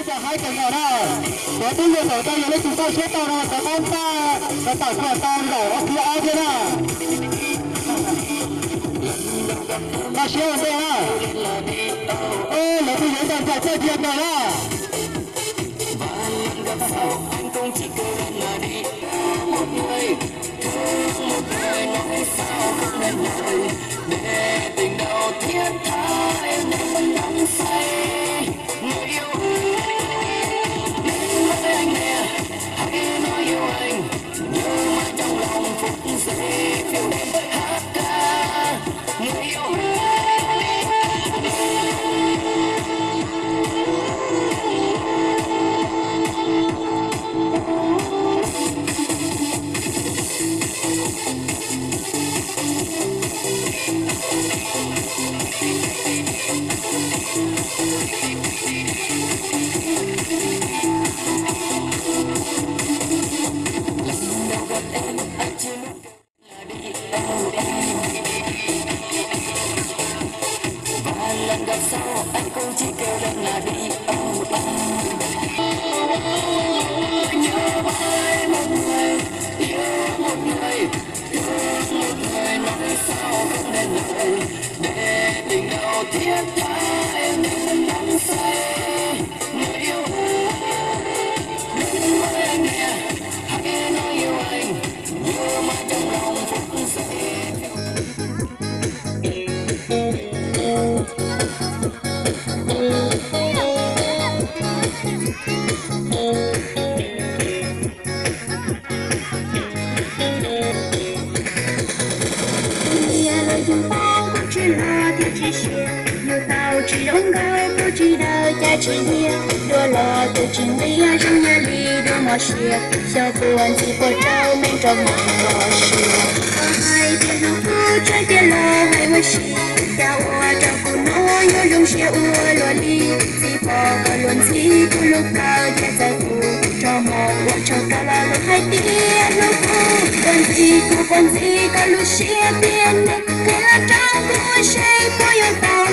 Haib kawg nkaus na. Cov tub yawg thaum ntawd yog leej twg tau siab tau no xav tau npaj, tawm tsam tau zaum ob txhiab ob thiab na. Koj siab ua ntej na. Lawv twb yuav ib co ntxhais txawj cia ntawd na. Tus niam los yug poob kuj tsis loj thiab tsis siav, yug tau tsis zoo nkauj kuj tsis dawb cav tsis nyiam, dua los twb tsis ntiab zoo yam li dua mos siab, xyov puas ntxim puas tsaug me nraug mos siab. Koj hais tias hlub kuv tsawg tiag los hais ua si, cas ua rau kuv no yuav zoo siab ua luaj li. Txiv pom koj luag ntxhi kuv lub plawv thiab txawv kuv, tso mus ua tsaug rau los luag hais tias hlub kuv, koj ntxhi kuv puas ntxhi koj lub siab tiag ne, qhia los rau kuv seb puas yuav tau